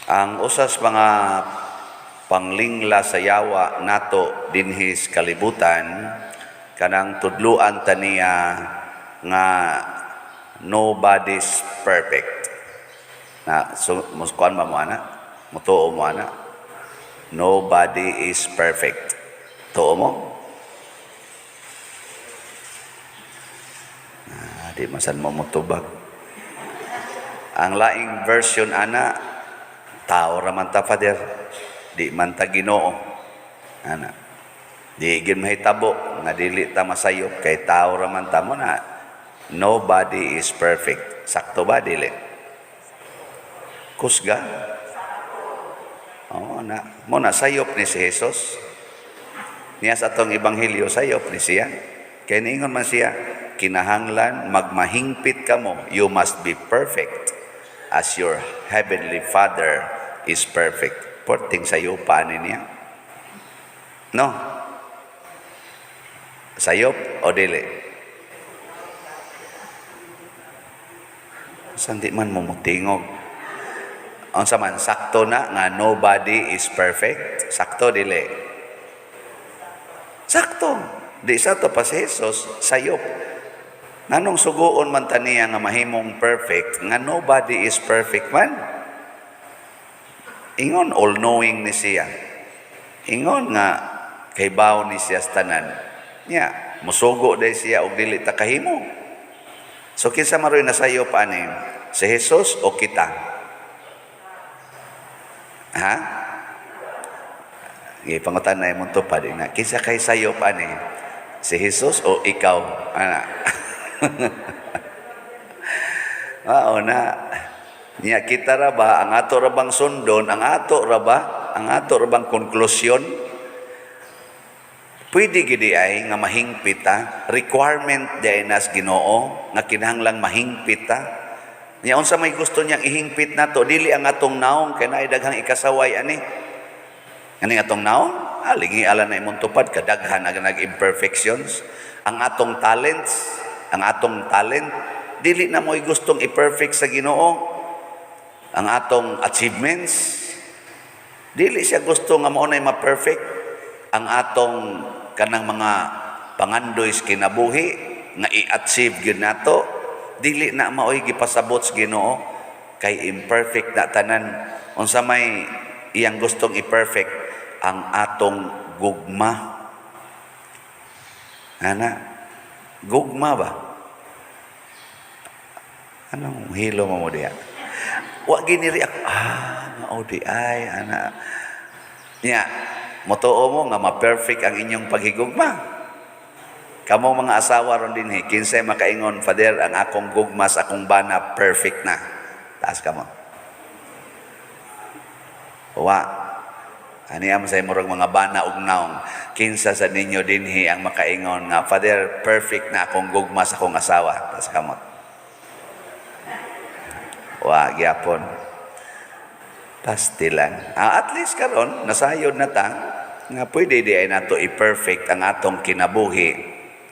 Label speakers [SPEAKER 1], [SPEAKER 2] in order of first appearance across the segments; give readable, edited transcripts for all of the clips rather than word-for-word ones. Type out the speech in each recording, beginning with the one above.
[SPEAKER 1] Ang usas mga panglingla sa yawa nato dinhi sa kalibutan, kanang tudluan ta niya nga nobody's perfect. Na so muskuan ba mo ana? Mutuo mo ana? Nobody is perfect. Tuo mo? Ah, di masan mo mutubag. Ang laing version ana, tao ra man ta, Father. Di man ta Ginoo. Ana. Di gid mahitabo nga dili ta masayop kay tao ra man ta mo na. Nobody is perfect. Sakto ba dili? Kusga. Oo na. Mo na sayop ni si Jesus. Niya sa atong ebanghelyo, sayop ni siya. Kay niingon man siya, kinahanglan magmahingpit kamo. You must be perfect as your heavenly Father is perfect. Porting sayopa ni niya. No? Sayop o dili? Sandi man mo mutingog. Unsa man, sakto na nga nobody is perfect? Sakto dili? Sakto. Di sa to pa si Jesus, sayop. Nganong suguon man ta niya nga mahimong perfect, nga nobody is perfect man? Ingon all-knowing ni siya. Ingon nga kaybaw ni siya sa tanan. Nya, musugo day siya og dili ta kahimo. So kinsa maroy nasayop ani? Si Jesus o kita? Ha? Gipangutan na imong tupad na. Kinsa kay sayop ani? Si Jesus o ikaw? Ana. Mao na. Nya kita ra ba ang ato ra bang sundon, ang ato ra ba, ang ato ra bang konklusyon? Pwede gidi ay nga mahingpit ta, requirement di ay nas Ginoo nga kinahanglang mahingpit ta. Nya unsa may gusto niyang ihingpit nato, dili ang atong naong kay naay daghang ikasaway ani. Ani atong naong, ah, ala na imong tupad kadaghan ang nag-imperfections. Ang atong talents, ang atong talent dili na mo'y gustong i-perfect sa Ginoo. Ang atong achievements, dili siya gusto nga mao nay ma-perfect. Ang atong kanang mga pangandoy sa kinabuhi nga i-achieve gyud nato, dili na maoy gipasabot sa Ginoo kay imperfect na tanan. Unsa may iyang gustong i-perfect? Ang atong gugma. Ana, gugma ba? Anong hilo mo mo diya? Wa giniri ako. Ah, mao di ay, ana. Nya, motuo mo nga ma-perfect ang inyong paghigugma? Kamo mga asawa ron dinhi, kinsay makaingon, "Father, ang akong gugma sa akong bana perfect na"? Taas kamo. Wa. Ani am sa murag mga bana ug naong. Kinsa sa ninyo dinhi ang makaingon nga, "Father, perfect na akong gugma sa akong asawa"? Taas kamot. Wa gyapon. Pastilan. Ah, at least karon nasayod na ta nga pwede di ay nato i-perfect ang atong kinabuhi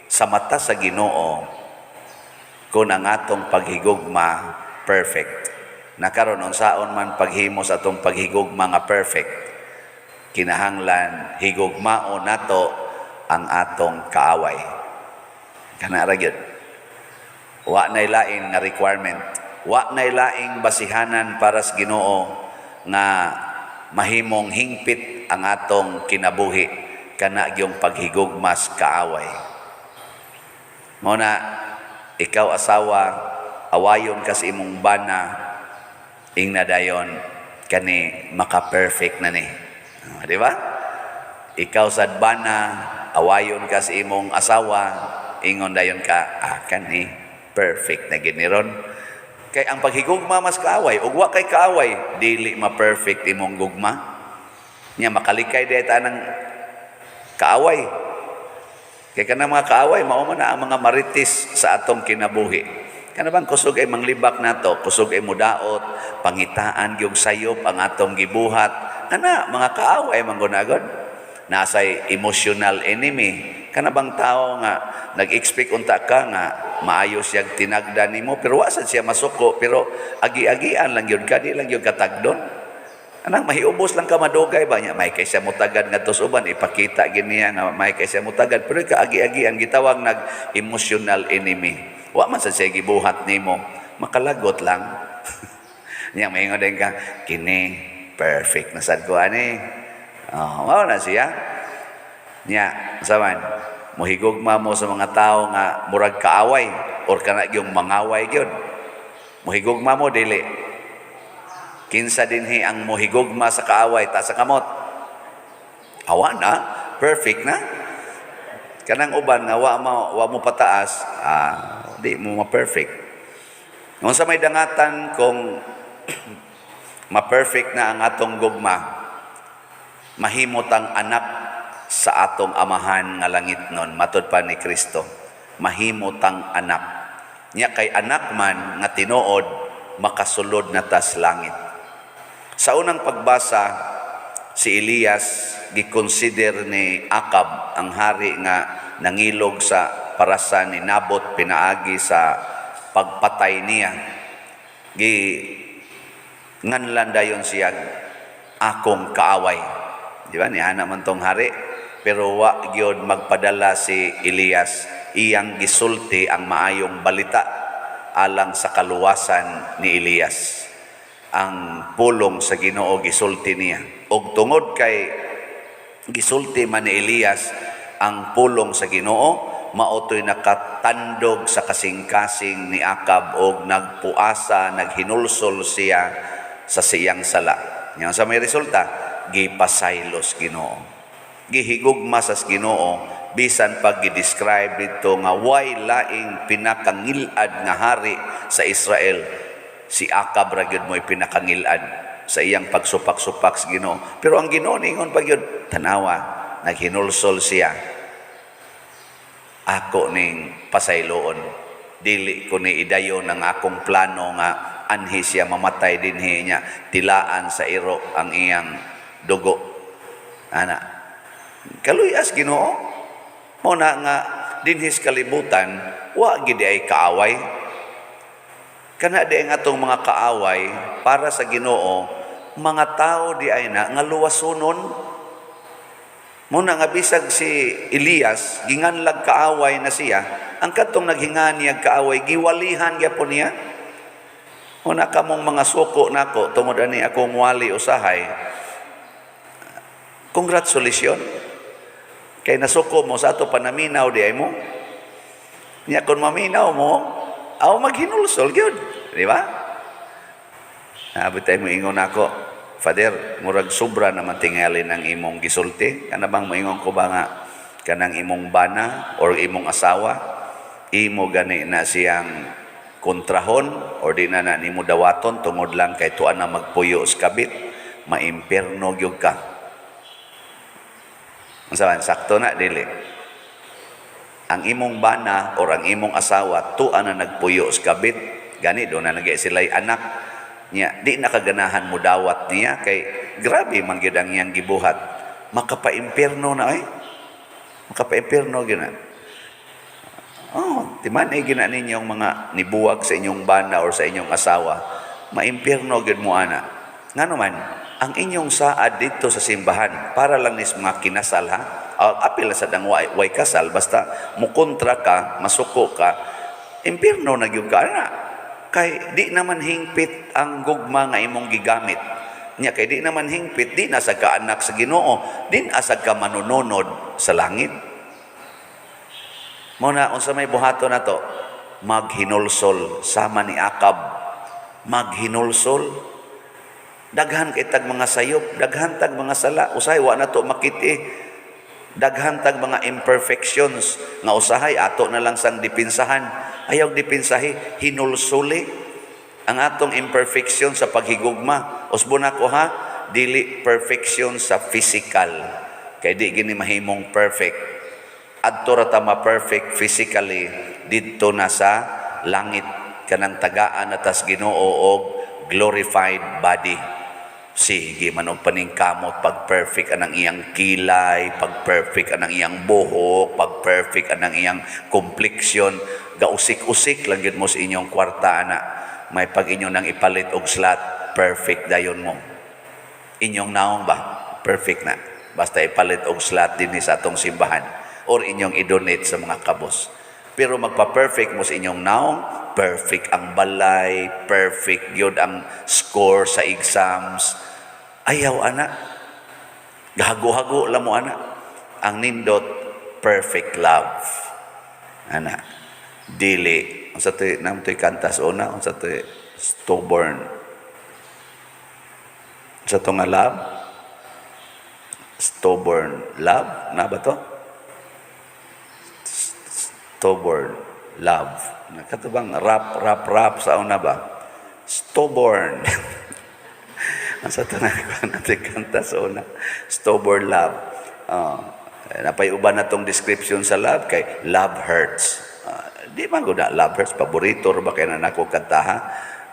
[SPEAKER 1] sa mata sa Ginoo kung ang atong paghigugma perfect. Na karon, unsaon man paghimo sa atong paghigugma nga perfect? Kinahanglan higugmao nato ang atong kaaway. Kana ra gyud. Wa nay lain nga requirement. Wa nay laing basihanan para sa Ginoo nga mahimong hingpit ang atong kinabuhi, kana gyung paghigugmas kaaway. Mao na ikaw asawa, awayon ka sa imong bana, ingna dayon, kani maka-perfect na ni. Ah, di ba? Ikaw sad bana, awayon ka sa imong asawa, ingon dayon ka, ah, kani perfect na gid ni ron. Kay ang paghigugma mas kaaway, ug wa kay kaaway, dili ma-perfect imong gugma. Nya makalikay di ta ng kaaway. Kay kanang mga kaaway, mao man na ang mga marites sa atong kinabuhi. Kana bang kusog ay manglibak nato, kusog ay mudaot, pangitaan gyud sayop ang atong gibuhat. Kana mga kaaway man gunagod. Nasay emotional enemy. Kana bang tao nga nag-expect unta ka nga maayo siyang tinagda nimo, pero wa sad siya masuko, pero agi-agian lang gyud ka, di lang gyud katagdon. Anang mahiubos lang ka madugay ba niya, may kay siya mutagad ngadto sa uban, ipakita gid niya nga may kay siya mutagad, pero kaagi-agi ang gitawag nag emotional enemy. Wa man sa siya gibuhat nimo, makalagot lang. Nya maingon din ka, "Kini perfect na sad ko ani." Oh, mao na siya. Nya, unsa man, mohigugma mo sa mga tao nga murag kaaway or kana yung mangaway gyud? Mohigugma mo, dili? Kinsa dinhi ang mohigugma sa kaaway? Taas sa kamot. Awa na, perfect na. Kanang uban nga wa mo pataas, di mo ma-perfect. Unsa may dangatan kung ma-perfect na ang atong gugma? Mahimot ang anak sa atong Amahan nga langitnon, matod pa ni Kristo. Mahimot ang anak. Nya kay anak man nga tinuod, makasulod na tas langit. Sa unang pagbasa, si Elias gikonsider ni Akab, ang hari nga nangilog sa parasa ni Nabot pinaagi sa pagpatay niya. Gi nganlan dayon siya, "Akong kaaway." Di ba? Niana man tong hari. Pero wa gyud magpadala si Elias, iyang gisulti ang maayong balita alang sa kaluwasan ni Elias. Ang pulong sa Ginoo gisulti niya. Og tungod kay gisulti man ni Elias ang pulong sa Ginoo, mao to'y nakatandog sa kasing-kasing ni Akab og nagpuasa, naghinulsol siya sa siyang sala. Nya sa may resulta, gipasaylos Ginoo. Gihigugma sa Ginoo bisan pag gi-describe dito nga way laing pinakangilad nga hari sa Israel, si Akab ra gyud mo'y pinakangilad sa iyang pagsupak-supak sa Ginoo. Pero ang Ginoo ningon pa gyud, "Tanawa, naghinulsol siya. Ako ning pasayloon. Dili ko ni idayon ang akong plano nga anhi siya mamatay dinhi niya tilaan sa iro ang iyang dugo." Ana. Kaluyas Ginoo. Mo na nga dinhi sa kalibutan wa gid ay kaaway. Kana di ang atong mga kaaway para sa Ginoo, mga tao di ay na nga luwasonon. Mo na nga bisag si Elias ginganlag kaaway na siya, ang kadtong naghinga niya kaaway giwalihan gyapon niya. Mo na kamong mga suko nako tungod ani akong wali usahay. Congratulations. Kay nasuko mo sa ato panaminaw di ay mo. Nya kung maminaw mo, aw maghinulsol gyud, di ba? Abot tayo mo ingon ako, "Father, murag sobra naman tingali ng imong gisulti." Kana bang moingon ko ba nga kanang imong bana or imong asawa, imo gani na siyang kontrahon or di na na nimo dawaton tungod lang kay tuan na magpuyo sa kabit, maimpierno gyud ka. Unsa man, sakto na, dili? Ang imong bana or ang imong asawa tuan na nagpuyo sa kabit, gani do na nagay sila'y anak niya, di na kaganahan mo dawat niya kay grabe man gyud ang iyang gibuhat, makapaimpierno na ay, makapaimpierno gyud na. Oh, timan ay gina ninyong mga nibuwag sa inyong bana or sa inyong asawa, maimpierno gyud mo ana. Ngano man, ang inyong saad dito sa simbahan, para lang nis mga kinasal ha, apil sa dang way kasal, basta mukontra ka, masuko ka, impierno na gyud ka ana. Kay di naman hingpit ang gugma nga imong gigamit. Nya kay di naman hingpit, di na sa ka anak sa Ginoo, di na sa ka manununod sa langit. Mo na unsa may buhaton nato? Maghinulsol sama ni Akab. Maghinulsol. Daghan kay tag mga sayop, daghan tag mga sala, usahay wa na to makiti. Daghan tag mga imperfections nga usahay ato na lang sang dipinsahan. Ayaw dipinsahi, hinulsuli ang atong imperfection sa paghigugma. Usbon ako ha, dili perfection sa physical. Kay di gini mahimong perfect. Adto ra ta ma-perfect physically didto na sa langit, kanang tagaan na tas Ginoo og glorified body. Sige man og paningkamot pag perfect anang iyang kilay, pag perfect anang iyang buhok, pag perfect anang iyang complexion, gausik-usik lang gyud mo sa inyong kwarta ana. May pag inyo nang ipalit og slot, perfect dayon mo. Inyong naong ba? Perfect na. Basta ipalit og slot dinhi sa atong simbahan or inyong i-donate sa mga kabos. Pero magpa-perfect mo sa inyong naong, perfect ang balay, perfect gyud ang score sa exams. Ayaw ana. Gahago-hago lang mo ana. Ang nindot, perfect love. Ana. Dili. Unsa to'y nam to'y kanta sa una, unsa to'y stubborn. Sa to nga love? Stubborn love? Na ba to? Stubborn love. Kato bang rap, rap, rap sa una ba? Stubborn. Ang sa to na natin kanta sa una. Stubborn love. Napay uban na tong description sa love kay love hurts. Di man gud na love hurts, paborito ra ba kay na nako kantaha?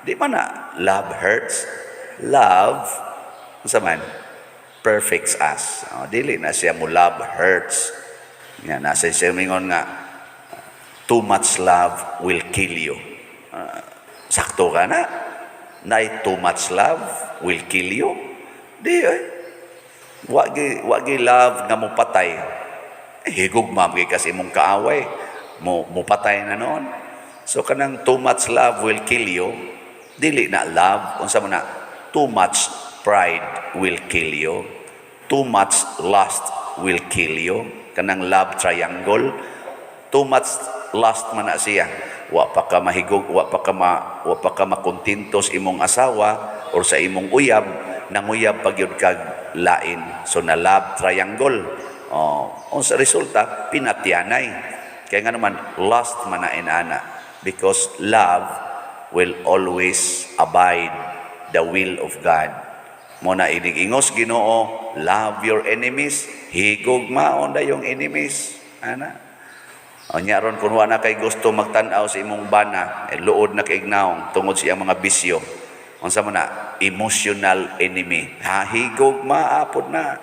[SPEAKER 1] Di man na love hurts. Love unsa man? Perfects us. Oh, dili na siya mo love hurts. Nga nasa siya mingon nga too much love will kill you. Sakto ka na. Nay too much love will kill you. Di ay. Wa gi love nga mopatay. Eh, higugma gyud kasi imong kaaway. Mo mopatay na noon. So kanang too much love will kill you. Dili na love, unsa man na, too much pride will kill you. Too much lust will kill you. Kanang love triangle, too much lust man na siya. Wa pa ka mahigog, wa pa ka makontento sa imong asawa or sa imong uyab, nanguyab pa gyud kag lain. So na love triangle. Oh, unsa resulta, pinatyanay. Kaya nga naman lust man na inana because love will always abide the will of God. Mo na inig ingos Ginoo, "Love your enemies," higugmaon dayong enemies. Ana. Unya ron kung wa na kay gusto magtan-aw sa imong bana, eh, luod na kay naong tungod sa iyang mga bisyo. Unsa man na emotional enemy. Ha, higugmaa pod na.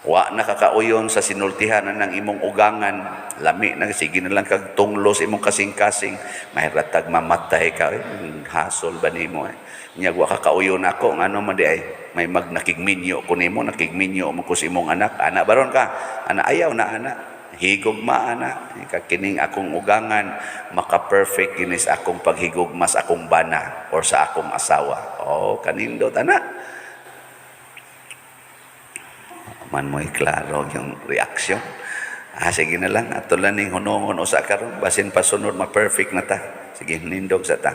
[SPEAKER 1] Wa na kakauyon sa sinultihan ng imong ugangan, lami na sige na lang kag tunglo sa imong kasing-kasing, mahiratag mamatay ka, eh, hasol ba nimo eh. Nya wa kakauyon ako, ngano man di ay may mag nakigminyo ko nimo, nakigminyo mo ko sa imong anak, ana baron ka, ana ayaw na ana. Higugma ana, kining akong ugangan maka-perfect kini sa akong paghigugma sa akong bana or sa akong asawa. Oh, kanindot ana. Man mo'y klaro yung reaksyon. Ah, sige na lang. Ato lang ning hunongon usa karon. Basin pasunod ma-perfect na ta. Sige, nindog sa ta.